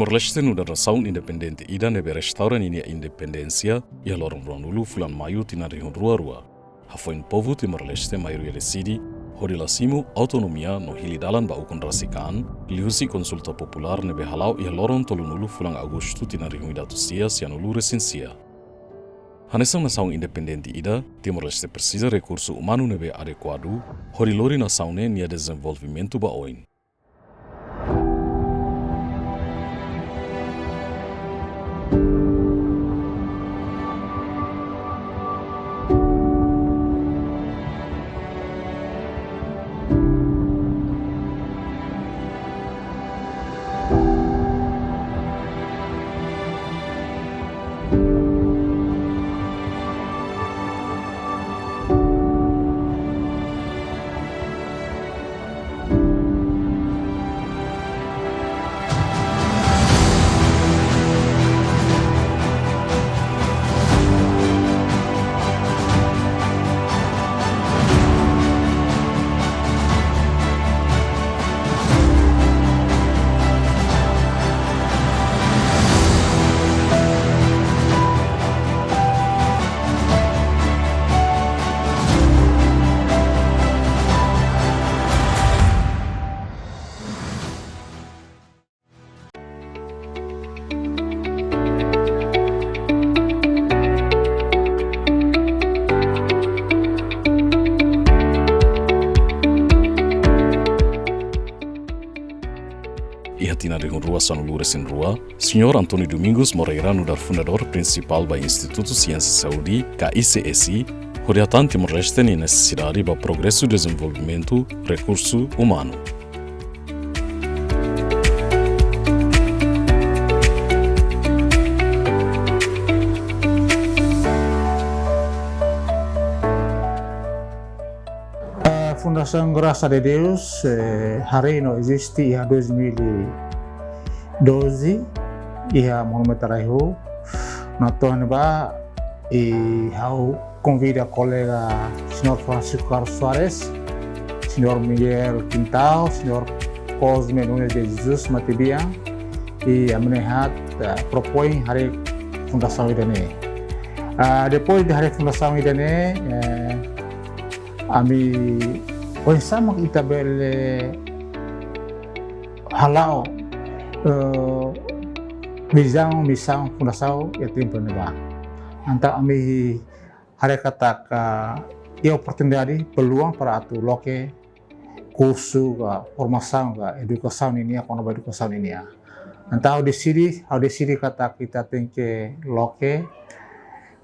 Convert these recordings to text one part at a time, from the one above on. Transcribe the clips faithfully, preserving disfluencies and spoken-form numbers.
Timor-Leste nu'udar nasaun independente ida ne'ebé restaura ninia independénsia iha loron ruanulu fulan Maiu tinan rihun rua rua. Hafoin povu Timor-Leste maioria deside hodi la simu autonomia no hili dalan ba ukun rasik an, liuhusi konsulta populár ne'ebé hala'o iha loron tolunulu fulan Agostu tinan rihun ida atus sia sianulu resin sia. Hanesan nasaun independente ida, Timor-Leste presiza rekursu umanu ne'ebé adekuadu, hodi lori nasaun ne'e nia dezenvolvimentu ba oin. Iha tinan rihun rua sanulu resin rua, Señór António Domingos Moreira nu'udar fundadór prinsipál ba Institutu Siénsia Saúde, ka I C S, hodi hatán Timor-Leste nia nesesidade ba progresu, dezenvolvimentu, rekursu umanu. Ah, Fundasaun Grasa de Deus, eh, harii no eziste iha dois mil e doze, iha Monumentu Araihu. No to'o ne'ebá, i ha'u konvida kolega Señór Francisco Carlos Soares, Señór Miguel Quintal, Señór Cosme Nunes de Jesus Matebian, i ami na'in-haat, eh, propoin harii fundasaun ida-ne'e. Ah, depois de harii fundasaun ida-ne'e, eh, ami oinsá mak ita bele hala'o, eh, vizaun, misaun fundasaun iha tempu ne'ebá. Entaun ami haree katak iha oportunidade, peluang para atu loke kursu ka formasaun ka edukasaun ninian, kona-ba edukasaun ninian. Entaun ha'u deside, ha'u deside katak ita tenke loke,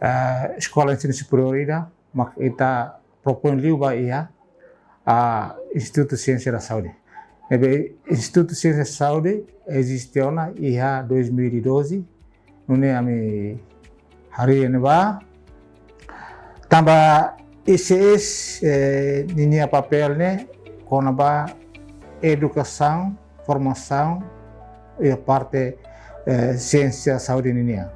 eh, eskola ensinu superiór ida, mak ita propoin liu ba iha, ah, Institutu Siénsia da Saúde. Ne'ebé Institutu Siénsia da Saúde eziste ona iha dois mil e doze, nune'e ami harii ne'ebá. Tanba I C S, eh, ninia papél ne'e kona-ba edukasaun, formasaun, iha parte, eh, siénsia saúde ninian.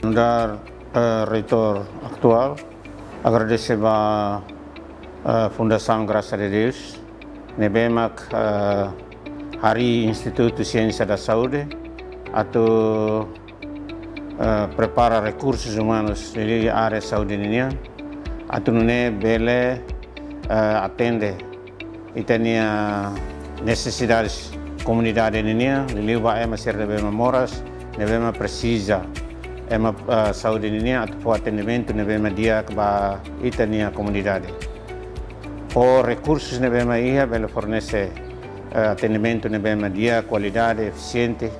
Nu'udar, eh, reitór atuál, agradese ba, eh, Fundasaun Grasa de Deus, ne'ebé mak, eh, harii Institutu Siénsia da Saúde, atu, eh, prepara rekursus umanus iha área saúde ninian, atu nune'e bele, eh, atende ita-nia nesesidades komunidade ninian, liuliu ba ema sira ne'ebé mak moras, ne'ebé mak presiza ema, eh, saúde ninian, atu fó atendimentu ne'ebé mak di'ak ba ita-nia komunidade. Ho rekursus ne'ebé mak iha bele fornese, eh, atendimentu ne'ebé mak di'ak, kualidade, efisiente,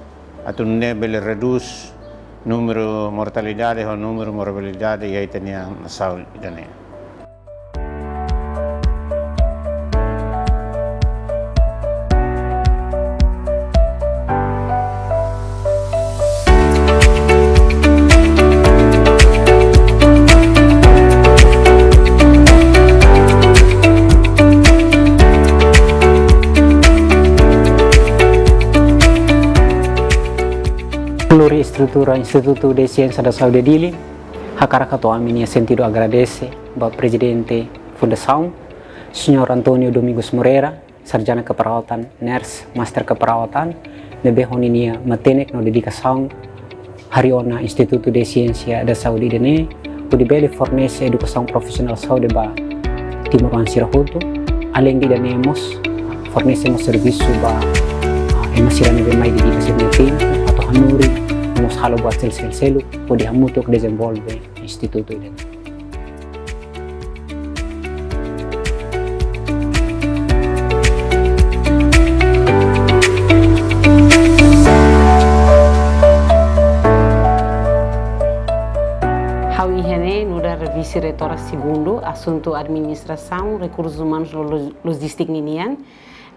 atu nune'e bele redús númeru mortalidade ho númeru morbilidade iha ita-nia nasaun ida-ne'e. Estrutura Instituto de Ciência da Saúde Dili, hakarak hato'o ami-nia sentidu agradese ba Prezidente Fundasaun, Señór António Domingos Moreira, sarjana keperawatan, nurse, master keperawatan, ne'ebé ho ninia matenek no dedikasaun harii ona Instituto de Ciência da Saúde ida-ne'e, hodi bele fornese edukasaun profisionál saúde ba timoroan sira hotu. Aleinde ida-ne'e mós fornese mós servisu ba, ah, ema sira ne'ebé mai dedika sira-nia tempu atu hanorin, mós halo buat sel-, sel-, seluk, hodi hamutuk dezenvolve institutu ida-ne'e. Ha'u iha ne'e nu'udar vise-reitora segundu, asuntu administrasaun, rekursus umanus no lo-, lojístika ninian.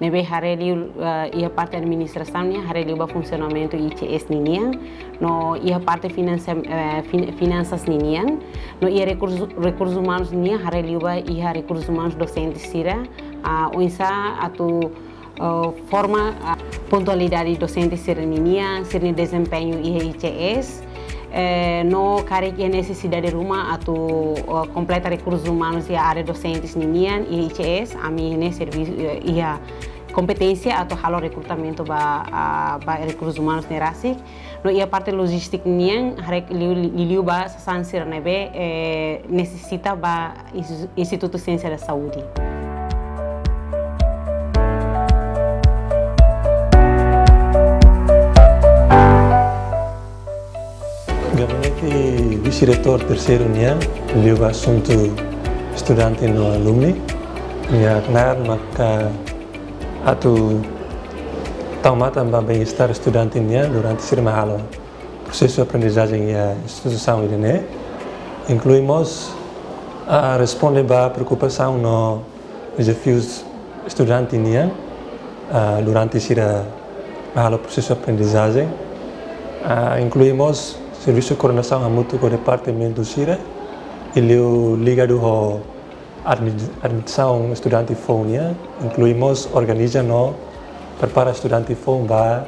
Ne'ebé haree liu, eh, iha parte administrasaun nian, haree liu ba funsionamentu I C S ninian, no iha parte finansa-, eh, fin-, finansas ninian, no iha rekursu, rekursus umanus nian, haree liu ba iha rekursus umanus dosente sira, ah, oinsá atu, eh, forma, ah, pontualidade dosente sira ninian, sira-nia dezempeñu iha I C S, eh, no karik iha nesesidade ruma atu, eh, kompleta rekursus umanus iha área dosentes ninian iha I C S, ami ne'e servisu, eh, iha kompeténsia atu halo rekrutamentu ba, ah, ba rekursus umanus ne'e rasik. No iha parte lojístika nian, haree liu, liu, liu ba sasán sira ne'ebé, eh, nesesita ba Insti-, Instituto Ciência da Saúde. Gabinete Vise-Reitór Terseiru nian, liu ba asuntu estudante no alumni, nia knaar maka atu tau matan ba bem-estar estudante nian durante sira mai halo prosesu aprendizajen iha instituisaun ida-ne'e. Inklui mós, ah, responde ba preokupasaun no dezafius estudante nian, ah, durante sira halo prosesu aprendizajen. Ah, inklui mós servisu koordenasaun hamutuk ho departamentu sira, i liu ligadu ho admi-, admisaun estudante foun nian, inklui mós organiza no prepara estudante foun ba,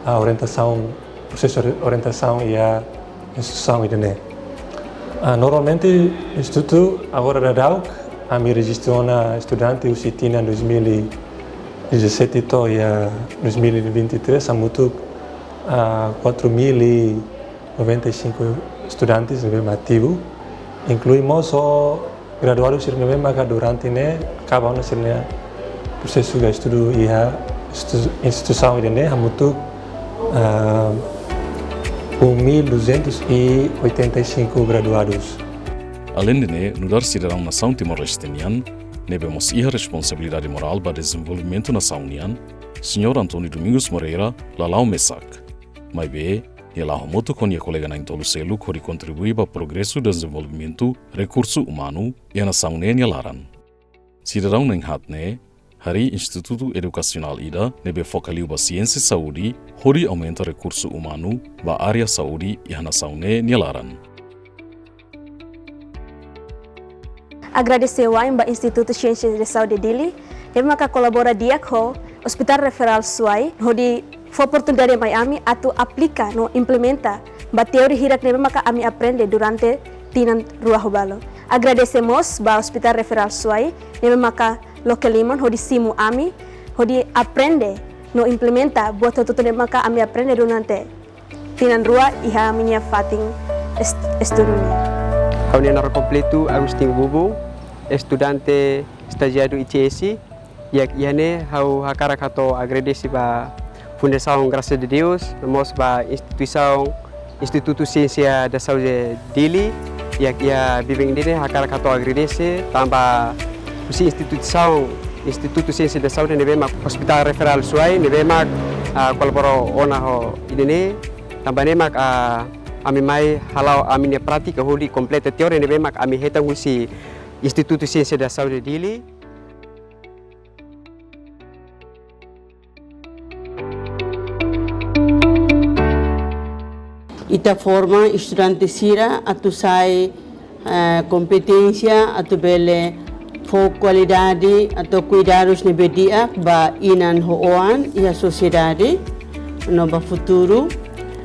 ah, orientasaun, prosesu ori-, orientasaun iha instituisaun ida-ne'e. Ah, normalmente, institutu agora daudaun, ami rejista ona estudante husi tinan dois mil e dezassete to'o iha dois mil e vinte e três, hamutuk, ah, quatro mil e noventa e cinco estudantes ne'ebé mak ativu, inklui mós ho graduadu sira ne'ebé maka durante ne'e akaba ona sira-nia prosesu estudu iha institu-, instituisaun ida-ne'e hamutuk, ah, um mil duzentos e oitenta e cinco graduados. Aleinde ne'e, nu'udar sidadaun nasaun Timor-Leste nian, ne'ebé mós iha responsabilidade morál ba dezenvolvimentu nasaun nian, Señór António Domingos Moreira la la'o mesak. Maibé, nia la'o hamutuk ho nia kolega na'in-tolu seluk hodi kontribui ba progresu dezenvolvimentu rekursu umanu iha nasaun ne'e nia laran. Sidadaun na'in-haat ne'e harii institutu edukasionál ida ne'ebé foka liu ba siénsia saúde hodi aumenta rekursu umanu ba área saúde iha nasaun ne'e nia laran. Agradese wa'in ba Instituto Ciência da Saúde Dili, ne'ebé maka kolabora di'ak ho Hospital Referral Suai, hodi fó oportunidade mai ami atu aplika no implementa ba teoria hirak ne'ebé maka ami aprende durante tinan rua ho balu. Agradese mós ba Hospital Referral Suai, ne'ebé maka loke liman hodi simu ami, hodi aprende no implementa buat hotu-hotu ne'ebé maka ami aprende durante tinan rua iha ami-nia fatin est-, estudu nian. Ha'u-nia naran kompletu Agustin Bubu, estudante estajiáriu I C S. Iha, iha ne'e ha'u hakarak hato'o agradese ba Fundasaun Graça de Deus, no mós ba instituisaun Instituto Ciência da Saúde Dili, iha, iha biben ida-ne'e hakarak hato'o agradese, tanba husi instituisaun, Instituto Ciência da Saúde ne'ebé mak Hospital Referral Suai, ne'ebé mak, ah, kolabora ona ho ida-ne'e, tanba ne'e mak, ah, ami mai hala'o ami-nia prátika hodi kompleta teoria ne'ebé mak ami hetan husi Instituto Ciência da Saúde Dili. Ita forma estudante sira atu sai, eh, kompeténsia atu bele fó kualidade atu kuidadus ne'ebé di'ak ba inan ho oan iha sosiedade no ba futuru.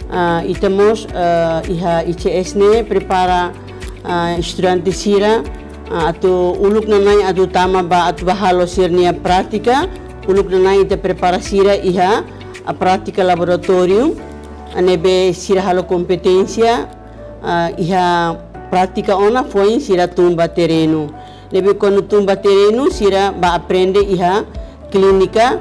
Ah, ita mós, ah, iha I C S ne'e prepara, ah, estudante sira, ah, atu uluk nana'in atu tama ba atu ba halo sira-nia prátika, uluk nana'in ita prepara sira iha, ah, prátika laboratóriu, ah, ne'ebé sira halo kompeténsia, ah, iha prátika ona foin sira tun ba terrenu. Ne'ebé kuandu tun ba terrenu sira ba aprende iha klínika,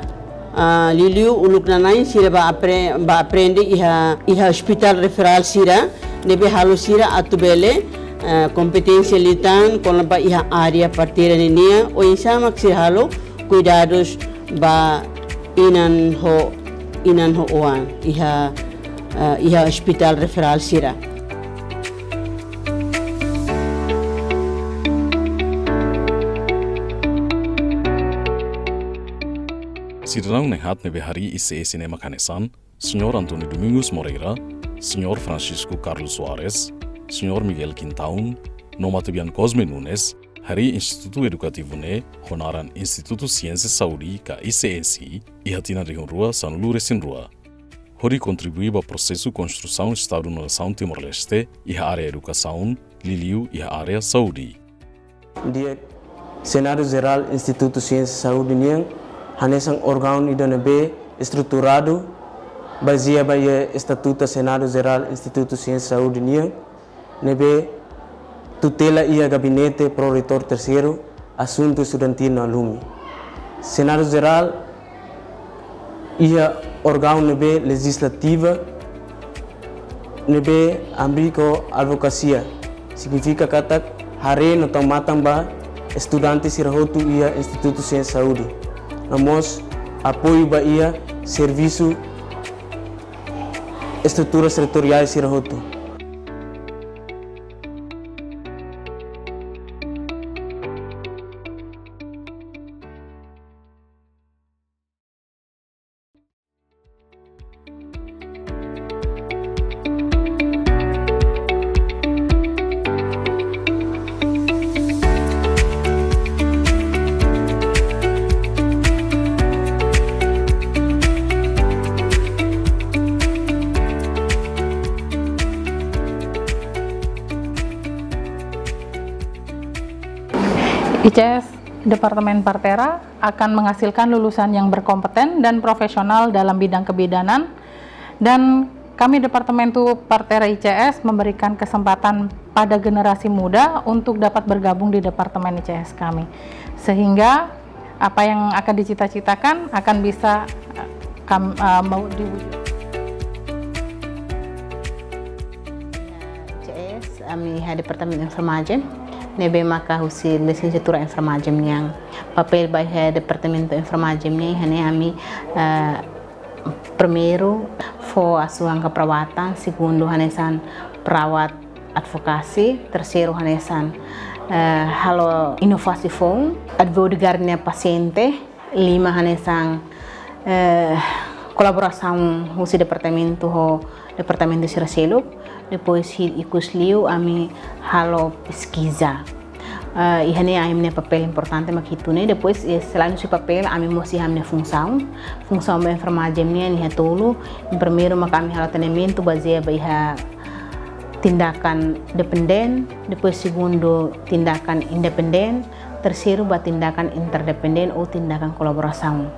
ah, liuliu uluk nana'in sira ba apre-, ba aprende iha, iha hospital referral sira, ne'ebé halo sira atu bele, ah, kompeténsia liután kona-ba iha área parteira ninian, oinsá mak sira halo kuidadus ba inan ho, inan ho oan iha, ah, iha hospital referral sira. Sidadaun na'in-haat ne'ebé harii I C S ne'e mak hanesan, Señór António Domingos Moreira, Señór Francisco Carlos Soares, Señór Miguel Quintaun, no matebian Cosme Nunes, harii institutu edukativu ne'e ho naran Institutu Siénsia Saúde ka I C S, iha tinan rihun rua sanulu-resin-rua, hodi kontribui ba prosesu konstrusaun Estadu no Nasaun Timor-Leste iha área edukasaun, liuliu iha área saúde. Di'ak, Senadu Jerál Institutu Siénsia Saúde nian hanesan órgaun ida ne'ebé estruturadu bazeia ba iha Estatutu Senadu Jerál Institutu Siénsia Saúde nian, ne'ebé tutela iha Gabinete Proreitór Terseiru Asuntu Estudantíl no Alumni. Senadu Jerál iha órgaun ne'ebé lejizlativa, ne'ebé amri ho advokasia, signifika katak haree no tau matan ba estudante sira hotu iha Institutu Siénsia Saúde, no mós apoiu ba iha servisu estrutura setoriál sira hotu. I C S Departemen Partera akan menghasilkan lulusan yang berkompeten dan profesional dalam bidang kebidanan, dan kami Departementu Partera I C S memberikan kesempatan pada generasi muda untuk dapat bergabung di Departemen I C S kami, sehingga apa yang akan dicita-citakan akan bisa, eh, kam-, eh, mau diwujud. I C S, ami iha Departamentu Enfermagem, ne'ebé maka husi lisensiatura enfermagem nian. Papél ba iha Departamentu Enfermagem nian, iha ne'e ami, eh, primeiru, fó asuhan ka perawatan, segundu, hanesan perawat advokasi, terseiru, hanesan, eh, halo inovasi foun, advoga nia pasiente, lima, hanesan, eh, kolaborasaun husi departamentu ho departamentu sira seluk, depois hi-, ikus liu ami halo peskiza. Eh, iha ne'e ami-nia papél importante mak hitu ne'e. Depois, eh, selain husi papél, ami mós iha ami-nia funsaun. Funsaun ba enfermagem nian iha tolu. Yang primeiru mak ami halo atendimentu bazeia ba iha tindakan dependen, depois segundu tindakan independen, terseiru ba tindakan interdependen ou tindakan kolaborasaun.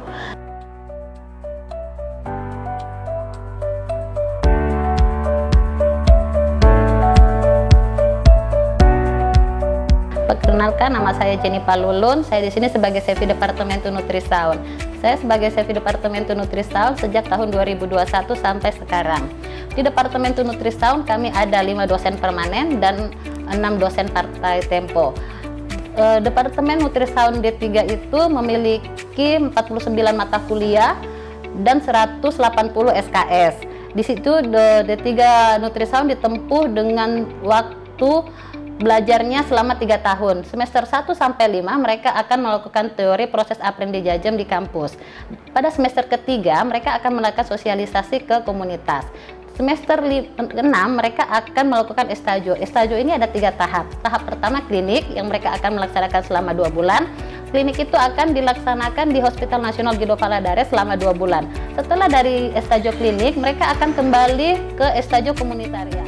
Perkenalkan, nama saya Jennifer Lulun. Saya di sini sebagai Sefi Departementu Nutrisaun. Saya sebagai Sefi Departementu Nutrisaun sejak tahun dua ribu dua puluh satu sampai sekarang. Di Departementu Nutrisaun kami ada lima dosen permanen dan enam dosen partai tempo. Eh, Departemen Nutrisaun D tiga itu memiliki empat puluh sembilan mata kuliah dan seratus delapan puluh S K S. Di situ de-, D tiga Nutrisaun ditempuh dengan waktu belajarnya selama tiga tahun. Semester satu sampai lima mereka akan melakukan teori proses aprendizajem di kampus. Pada semester ketiga, mereka akan melakukan sosialisasi ke komunitas. Semester li-, enam, mereka akan melakukan estágio. Estágio ini ada tiga tahap. Tahap pertama klinik yang mereka akan melaksanakan selama dua bulan. Klinik itu akan dilaksanakan di Hospital Nasional Guido Valadares selama dua bulan. Setelah dari estájiu klinik, mereka akan kembali ke estájiu komunitarian.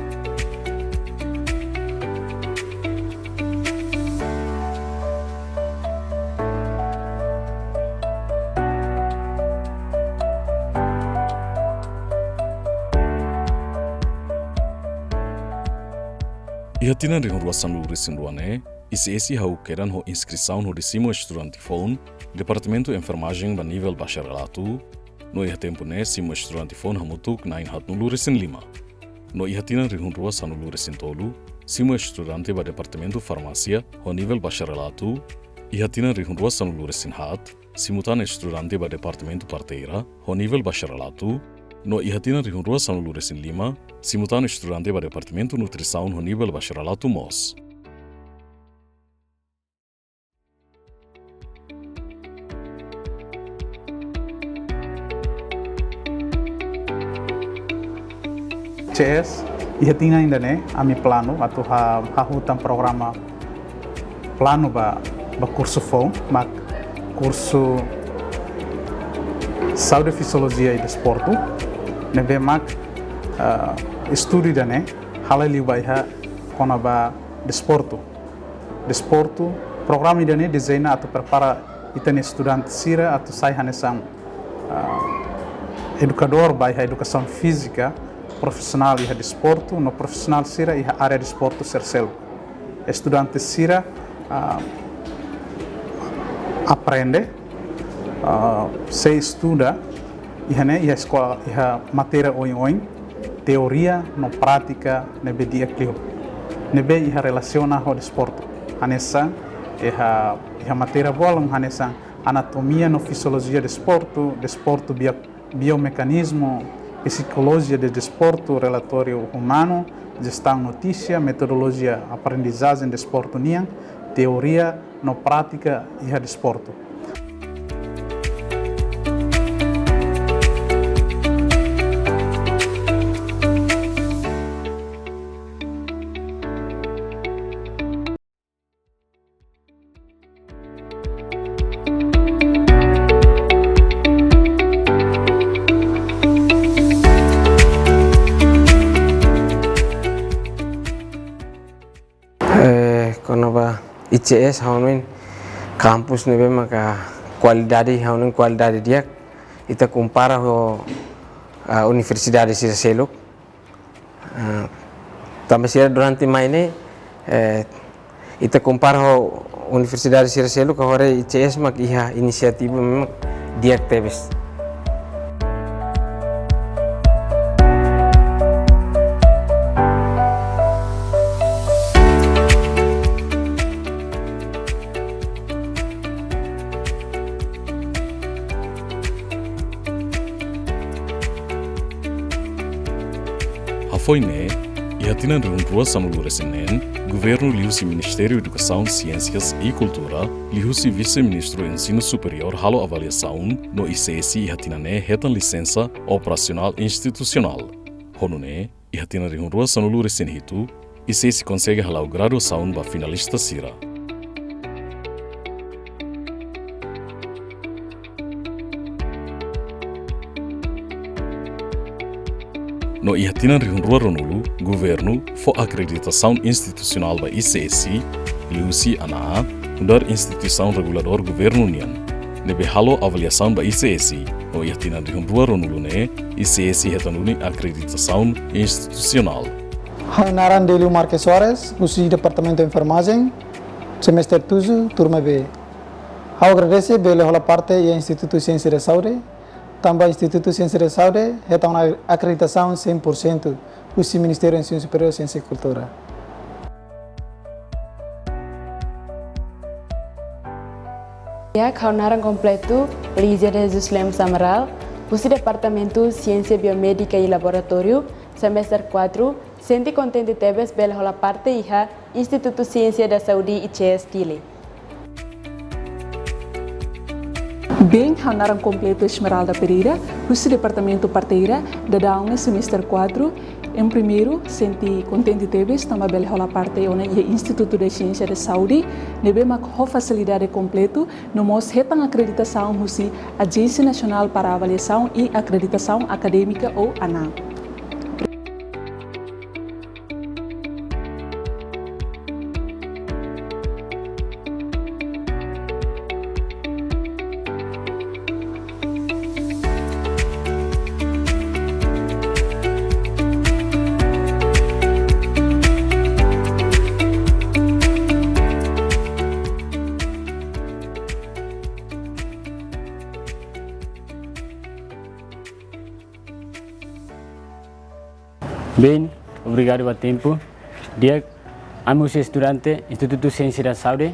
Iha tinan rihun rua sanulu-resin-rua ne'e, I C S I hahú kedan ho inskrisaun hodi simu estudante foun Departamentu Enfermajen ba nivel bacharelatu, no iha tempu ne'e simu estudante foun hamutuk na'in haatnulu-resin-lima. No iha tinan rihun rua sanulu-resin-tolu, simu estudante ba Departamentu Farmásia ho nivel bacharelatu, iha tinan rihun rua sanulu-resin-haat, simu tan estudante ba Departamentu Parteira ho nivel bacharelatu, no iha tinan rihun rua sanulu-resin-lima, simu tan estudante ba Departamentu Nutrisaun ho nivel bacharelatu mós. I C S, iha tinan ida-ne'e, ami planu atu ha-, hahú tan programa planu ba, ba kursu foun, mak kursu Saúde, Fisiolojia i Desportu, ne'ebé mak, ah, estudu ida-ne'e halai liu ba iha kona-ba desportu. Desportu, programa ida-ne'e dezeña atu prepara ita-nia estudante sira atu sai hanesan, ah, edukadór ba iha edukasaun fízika, profisionál iha desportu, no profisionál sira iha área desportu sira seluk. Estudante sira, ah, aprende, ah, sei estuda, iha ne'e, iha eskola, iha matéria oioin, teoria no prátika ne'ebé di'ak liu. Ne'ebé iha relasiona ho desportu. Hanesan, iha, iha matéria balun hanesan anatomia no fisiolojia desportu, desportu bio-, biomekanizmu, psikolojia de desportu, relatóriu umanu, jestaun notísia, metodolojia aprendizajen desportu nian, teoria no prátika iha desportu. Eh, kona-ba I C S ha'u hanoin kampus ne'ebé maka kualidade, ha'u hanoin kualidade di'ak, ita kompara ho, ah, universidade sira seluk. Ah, tanba sira durante mai ne'e, eh, ita kompara ho universidade sira seluk, agora I C S mak iha inisiativa memang di'ak tebes. Hafoin ne'e, iha tinan rihun rua sanulu-resin-neen, governu liuhusi Ministériu Edukasaun, Siénsias i Kultura, liuhusi Vise-Ministru Ensinu Superiór halo avaliasaun, no I C S I iha tinan ne'e hetan lisensa operasionál institusionál. Ho nune'e, iha tinan rihun rua sanulu-resin-hitu, I C S I konsege hala'o graduasaun ba finalista sira. No iha tinan rihun rua ruanulu, governu fó akreditasaun institusionál ba I C S I, liuhusi ANAA, nu'udar instituisaun reguladór governu nian, ne'ebé halo avaliasaun ba I C S I, no iha tinan rihun rua ruanulu ne'e, I C S I hetan duni akreditasaun institusionál. Ha'u-nia naran Delio Marques Soares, husi Departamentu Enfermajen, semestre tujuh, turma B. Ha'u agradese bele hola parte iha Institutu Siénsia da Saúde, tanba Institutu Siénsia da Saúde hetan ona akreditasaun cem por cento husi Ministériu Ensinu Superiór, Siénsia i Kultura. Ha'u-nia naran kompletu Lígia de Jesus Lemos Amaral, husi Departamentu Siénsia Biomédika i Laboratóriu, semestre quatro, sente kontente tebes bele hola parte iha Institutu Siénsia da Saúde, I C S Dili. Bein, ha'u naran kompletu Esmeralda Pereira, husi Departamentu Parteira, daudaun ne'e semestre quatro. Em primeiru, sente kontente tebes tanba bele hola parte ona iha Instituto de Ciência da Saúde, ne'ebé mak ho fasilidade kompletu, no mós hetan akreditasaun husi Agência Nacional para Avaliação e Acreditação Académica ou ANAAC. Bein, obrigadu ba tempu. Di'ak, ami husi estudante Instituto Ciência da Saúde,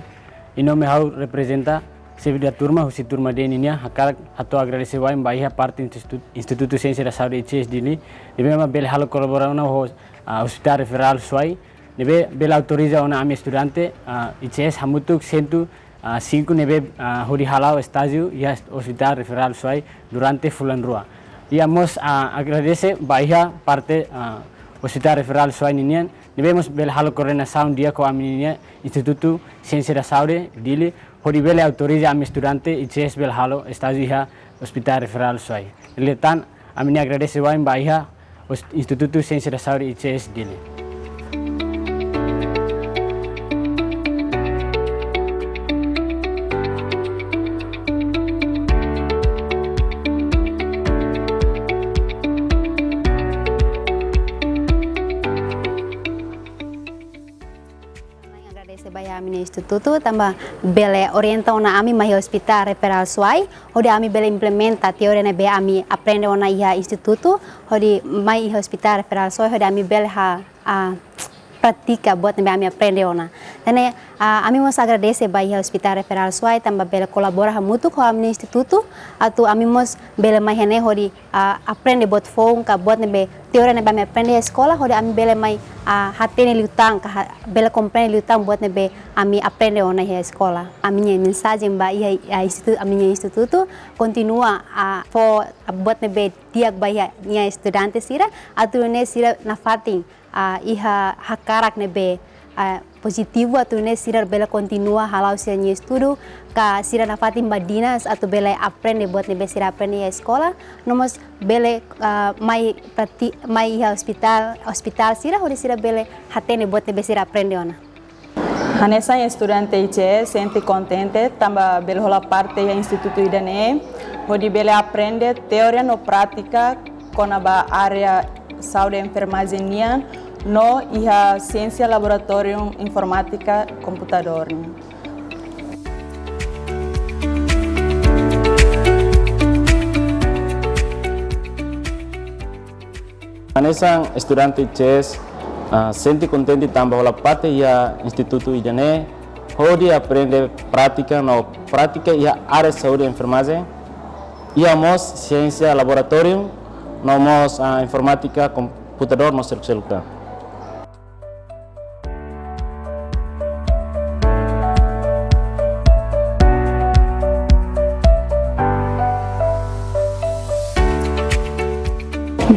i nome ha'u reprezenta xefe da turma husi turma D ninian, hakarak hato'o agradese wa'in ba iha parte Institu-, Instituto Ciência da Saúde I C S Dili, ne'ebé mak bele halo kolabora ona ho, ah, Hospital Referral Suai, ne'ebé bele autoriza ona ami estudante, ah, I C S hamutuk cento ah, cinco ne'ebé, ah, hodi hala'o estájiu iha Hospital Referral Suai durante fulan rua. I ami mós, ah, agradese ba iha parte, ah, Hospital Referral Suai ninian, ne'ebé mós bele halo koordenasaun di'ak ho ami-nia Instituto Ciência da Saúde Dili, hodi bele autoriza ami estudante I C S bele halo estájiu iha Hospital Referral Suai. Liután, ami-nia agradese wa'in ba iha Instituto Ciência da Saúde I C S Dili. Agradese ba iha ami-nia institutu, tanba bele orienta ona ami mai Hospital Referral Suai, hodi ami bele implementa teoria ne'ebé ami aprende ona iha institutu, hodi mai iha Hospital Referral Suai, hodi ami bele ha, ah, pratika buat ne'ebé ami aprende ona. Tan ne'e, ah, ami mós agradese ba iha Hospital Referral Suai, tanba bele kolabora hamutuk ho ami-nia institutu, atu ami mós bele mai iha ne'e hodi ah, aprende buat foun ka buat ne'ebé teoria ne'ebé ami aprende iha eskola, hodi ami bele mai, ah, hatene liután ka ha-, bele komprende liután buat ne'ebé ami aprende ona iha eskola. Ami-nia mensajen ba iha, ah, institu-, ami-nia institutu kontinua, ah, fó, ah, buat ne'ebé di'ak ba iha nia estudante sira, atu nune'e sira nafatin ah, iha hakarak ne'ebé, ah, pozitivu atu nune'e sira bele kontinua hala'o sira-nia estudu, ka sira nafatin badinas atu bele aprende buat ne'ebé sira aprende iha eskola, no mós bele, ah, mai prati-, mai iha hospital, hospital sira, hodi sira bele hatene buat ne'ebé sira aprende ona. Hanesan estudante I C S sente kontente tanba bele hola parte iha institutu ida-ne'e, hodi bele aprende teoria no prátika kona-ba área saúde enfermajen nian no iha siénsia laboratóriu informátika komputadór nian. Hanesan estudante I C S, ah, sente kontente tanba hola parte iha institutu ida-ne'e, hodi aprende prátika no prátika iha área saúde enfermajen, iha mós siénsia laboratóriu, no mós, ah, informátika komputadór no seluk-seluk tan.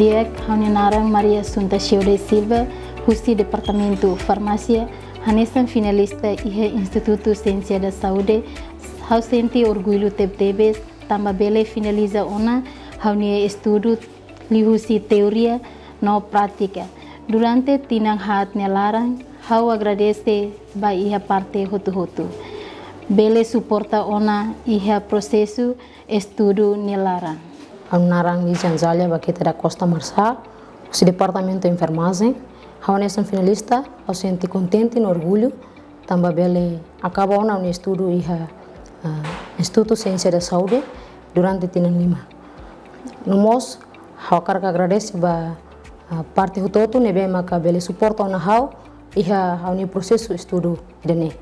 Di'ak, ha'u-nia naran Maria Assunta Cheo da Silva, husi Departamentu Farmásia, hanesan finalista iha Institutu Siénsia da Saúde, ha'u sente orgullu tebetebes, tanba bele finaliza ona ha'u-nia estudu liuhusi teoria no prátika. Durante tinan haat nia laran, ha'u agradese ba iha parte hotu-hotu. Bele suporta ona iha prosesu estudu nia laran. Ha'u naran Lizan Zalia Baqueta da Costa Marçal, husi Departamentu Enfermajen. Ha'u hanesan finalista, ha'u sente kontente no orgullu, tanba bele akaba ona ha'u-nia estudu iha, ah, Institutu Siénsia da Saúde durante tinan lima. No mós, ha'u hakarak agradese ba, ah, parte hotu-hotu ne'ebé maka bele suporta ona ha'u iha ha'u-nia prosesu estudu ida-ne'e.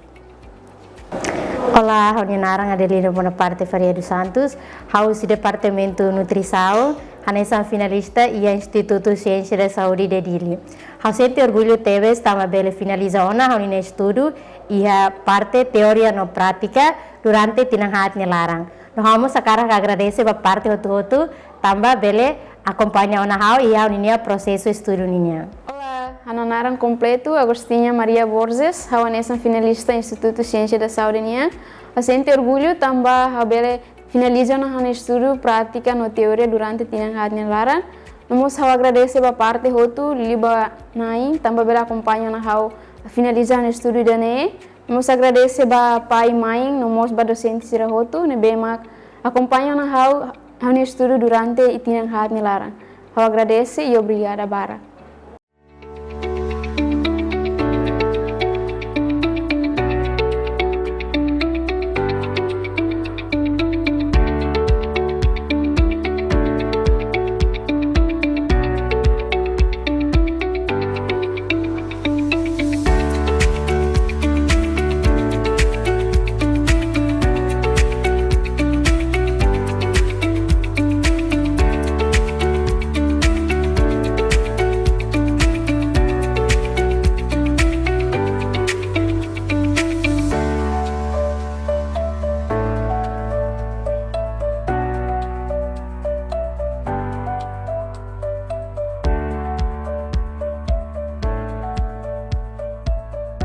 Olá, ha'u-nia naran Adelina Bonaparte Faria dos Santos, ha'u husi Departamentu Nutrisaun, hanesan finalista iha Institutu Siénsia da Saúde de Dili. Ha'u sente orgullu tebes tanba bele finaliza ona ha'u-nia estudu iha parte teoria no prátika durante tinan haat nia laran. No ha'u mós hakarak agradese ba parte hotu-hotu, tanba bele akompaña ona ha'u iha ha'u-nia prosesu estudu ninian. Olá, ha'u-nia naran kompletu Agostinha Maria Borges, ha'u hanesan finalista Institutu Siénsia da Saúde nian. Ha'u sente orgullu tanba ha'u bele finaliza ona ha'u-nia estudu prátika no teoria durante tinan haat nia laran. No mós ha'u agradese ba parte hotu, liuliu ba nain, tanba bele akompaña ona ha'u finaliza ha'u-nia estudu ida-ne'e. No mós agradese ba pai, mãe, no mós ba dosente sira hotu, ne'ebé mak akompaña ona ha'u, ha'u-nia estudu durante tinan haat nia laran. Ha'u agradese i obrigada barak.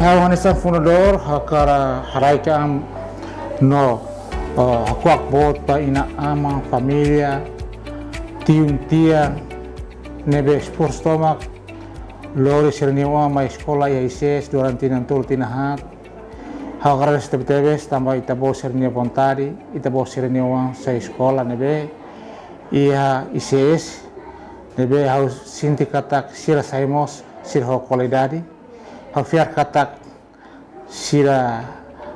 Ha'u hanesan fundadór, hakarak haraik an no, eh, hakuak boot ba inan-aman, família, tiun-tian, ne'ebé esforsu tomak, lori sira-nia oan mai eskola iha I C S durante tinan tolu tinan haat. Ha'u agradese tebetebes tanba ita-boot sira-nia vontade, ita-boot sira-nia oan sai eskola ne'ebé iha I C S, ne'ebé ha'u sente katak sira sai mós, sira ho kualidade. Ha'u fiar katak sira,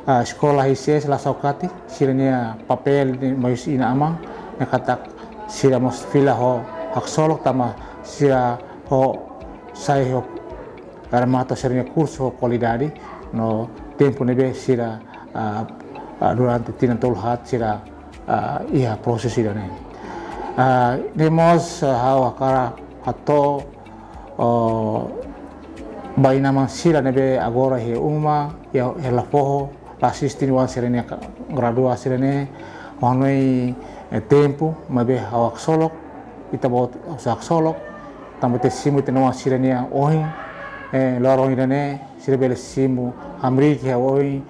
ah, eskola I C S la sokati, sira-nia papél ne'e mai husi inan-aman, ne'e katak sira mós fila ho haksolok tanba sira ho sai ho remata sira-nia kursu ho kualidade, no tempu ne'ebé sira, ah, ah, durante tinan tolu haat sira, ah, iha prosesu ida-ne'e. Ah, ne'e mós, ah, ha'u hakarak hato'o, oh, ba inan-aman sira ne'ebé agora iha uma, iha, iha hela foho, la asiste oan sira-nia ka-, gradua sira-ne'e, ha'u hanoin, eh, tempu, maibé ha'u haksolok, ita-boot ha'u haksolok, tanba ita simu ita-nia oan sira-nia ohin, eh, loron ida-ne'e, sira bele simu hamriik iha oin,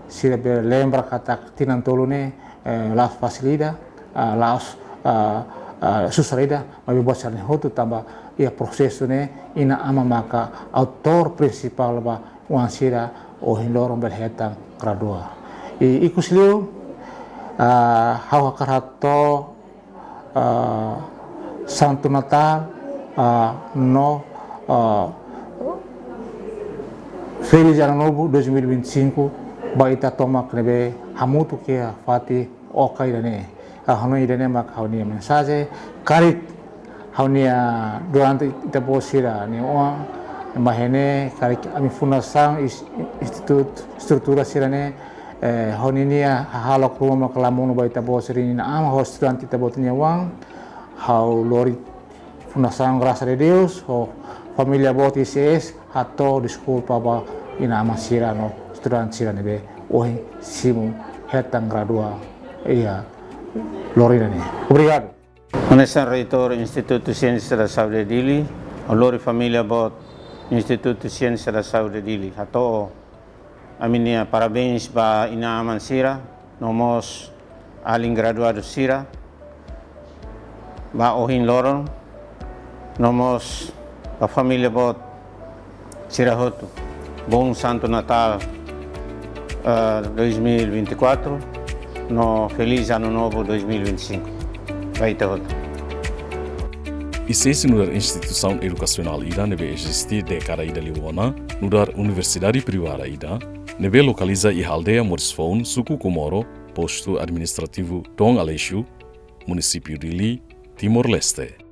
sira bele lembra katak tinan tolu ne'e, eh, la'ós fasil ida, ah, la'ós, ah, ah, susar ida, maibé buat sira-ne'e hotu tanba iha prosesu ne'e inan-aman maka autór prinsipál ba oan sira ohin loron bele hetan gradua. I, ikusliu, ah, ha'u hakarak hato'o, ah, Santo Natal, ah, no, ah, Feliz Ano Novo dois mil e vinte e cinco ba ita tomak ne'ebé hamutuk iha fatin Oka ida-ne'e. Ah, hanoin ida-ne'e mak ha'u-nia mensajen, karik ha'u-nia durante ita-boot sira-nia oan mai ne'e, karik ami fundasaun is-, institutu, estrutura sira-ne'e, eh, ha'u-nia hahalok ruma mak la monu ba ita-boot sira-nia inan-aman, ho estudante ita-boot nia oan, ha'u lori Fundasaun Graça de Deus, ho família boot I C S, hato'o deskulpa ba inan-aman sira no estudante sira ne'ebé ohin simu hetan gradua iha loron ida-ne'e. Obrigadu. Hanesan Reitór Institutu Siénsia da Saúde Dili, ha'u lori família boot Institutu Siénsia da Saúde Dili, hato'o ami-nia parabéns ba inan-aman sira, no mós alin graduadu sira, ba ohin loron, no mós ba família boot sira hotu. Bom Santo Natal, ah, dois mil e vinte e quatro, no Feliz Ano Novo dois mil e vinte e cinco. Ba ita hotu. I C S nu'udar instituisaun edukasionál ida ne'ebé eziste dékada ida liu ona, nu'udar universidade privada ida, ne'ebé lokaliza iha aldeia Moris Foun, suku Comoro, postu administrativu Dom Aleixo, munisípiu Dili, Timor-Leste.